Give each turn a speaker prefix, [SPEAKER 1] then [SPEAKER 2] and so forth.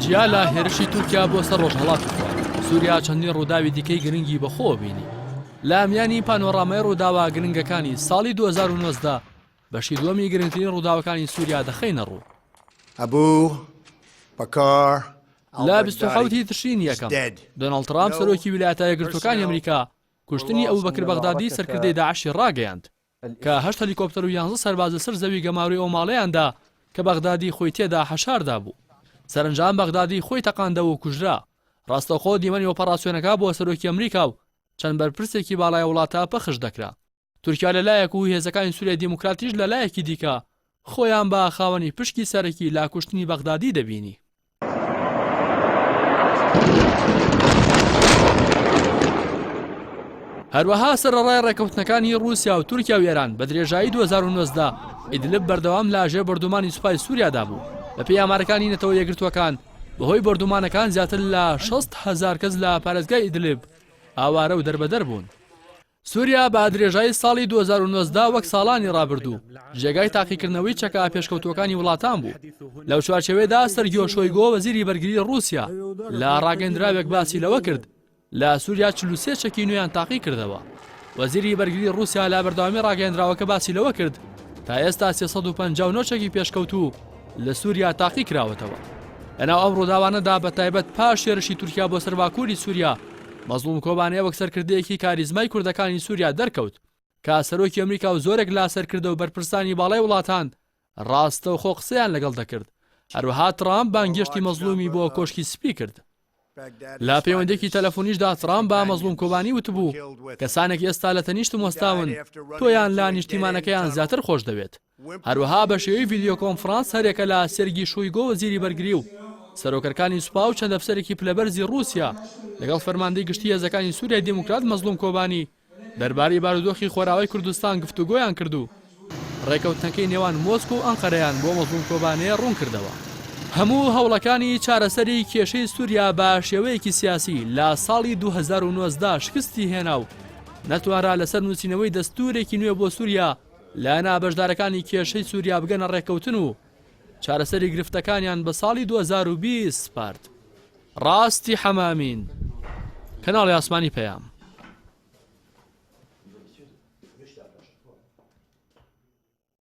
[SPEAKER 1] جیا لە هێرشی تورکیا بۆ سەر ڕۆژهەڵاتی فورات، سووریا چەندین ڕووداوی دیکەی گرنگی بەخۆوە بینی. لە میانی پانۆرامای ڕووداوە گرنگەکانی ساڵی 2019 بەشی دووەمی گرنگترین ڕووداوەکانی سووریا دەخەینە ڕوو. لە 27 ی تشرینی یەکەم، دۆناڵد ترامپ سەرۆکی ویلایەتە یەکگرتووەکانی ئەمریکا کوشتنی ئەبوبەکر بەغدادی سەرکردەی داعشی ڕاگەیاند. کە هەشت هەلیکۆپتەر و یانزە سەرباز لەسەر زەوی گەمارۆی ئەو ماڵەیان دا کە بەغدادی خۆی تێدا حەشار دابوو. سەرەنجام بەغدادی خۆی تەقاندەوە و کوژرا. ڕاستەوخۆ دیمەنی ئۆپەڕاسیۆنەکە بۆ سەرۆکی ئەمریکا و چەند بەرپرسێکی باڵای وڵاتە پەخش دەکرا. تورکیا لە لایەک و هێزەکانی سوریای دیموکراتیش لە لایەکی دیکە خۆیان بە خاوەنی پشکی سەرەکی لە کوشتنی بەغدادی دەبینی. هەروەها سەرەڕای ڕێککەوتنەکانی ڕووسیا و تورکیا و ئێران بە درێژایی 2019 ئیدلب بەردەوام لە ژێر بۆردومانی سوپای سووریادا بوو بەپێی ئامارەکانی نەتەوە یەکگرتووەکان بەهۆی بۆردومانەکان زیاتر لە 60 هەزار کەس لە پارێزگای ئیدلب ئاوارە و دەربەدەر بوون. سوریا بە درێژایی ساڵی 2019 وەک ساڵانی ڕابردوو جێگای تاقیکردنەوەی چەکە پێشکەوتووەکانی وڵاتان بوو. لەو چوارچێوەیەدا سەرگیۆ شۆیگۆ وەزیری بەرگری ڕووسیا لە ڕاگەیندراوێک باسی لەوە کرد لە سوریا 43 چەکی نوێیان تاقی کردەوە. وەزیری بەرگری ڕووسیا لە بەردەوامی ڕاگەیەندراوەکە باسی لەوە کرد تا ئێستا 359 چەکی پێشکەوتوو لە سوریا تاقی کراوەتەوە. لەناو ئەم ڕووداوانەدا بە تایبەت پاش هێرشی تورکیا بۆ سەر باکووری سوریا مەزڵوم کۆبانێ وەک سەرکردەیەکی کاریزمای کوردەکانی سووریا دەرکەوت کە سەرۆکی ئەمریکا و زۆرێک لە سەرکردە و بەرپرسانی باڵای وڵاتان ڕاستەوخۆ قسەیان لەگەڵ دەکرد. هەروەها ترامپ بانگهێشتی مەزڵومی بۆ کۆشکی سپی کرد. لە پەیوەندییەکی تەلەفۆنیشدا ترامپ بە مەزڵوم کۆبانی وتبوو، کەسانێک ئێستا لە تەنیشتم وەستاون، تۆیان لە نیشتیمانەکەیان زیاتر خۆشدەوێت. هەروەها بە شێوەی ڤیدیۆ کۆنفرانس هەریەکە لە سێرگی شویگۆ وەزیری بەرگری و سەرۆکەرکانی سوپا و چەند ئەفسەرێکی پلەبەرزی ڕووسیا لەگەڵ فەرماندەی گشتی هێزەکانی سوریای دیموکرات مەزڵوم کۆبانی دەربارەی بارودۆخی خۆراوای کوردستان گفتوگۆیان کرد و ڕێکەوتنەکەی نێوان مۆسکۆ و ئەنقەرەیان بۆ مەزڵوم کۆبانێ ڕوون کردەوە. هەموو هەوڵەکانی چارەسەری کێشەی سوریا بە شێوەیەکی سیاسی لە ساڵی 2019 شکستی هێنا و نەتوانرا لەسەر نووسینەوەی دەستوورێکی نوێ بۆ سوریا لایەنە بەشدارەکانی کێشەی سووریا بگەنە ڕێککەوتن و چارەسەری گرفتەکانیان بە ساڵی 2020 سپارد. ڕاستی حەمامین، کەناڵی ئاسمانی پەیام.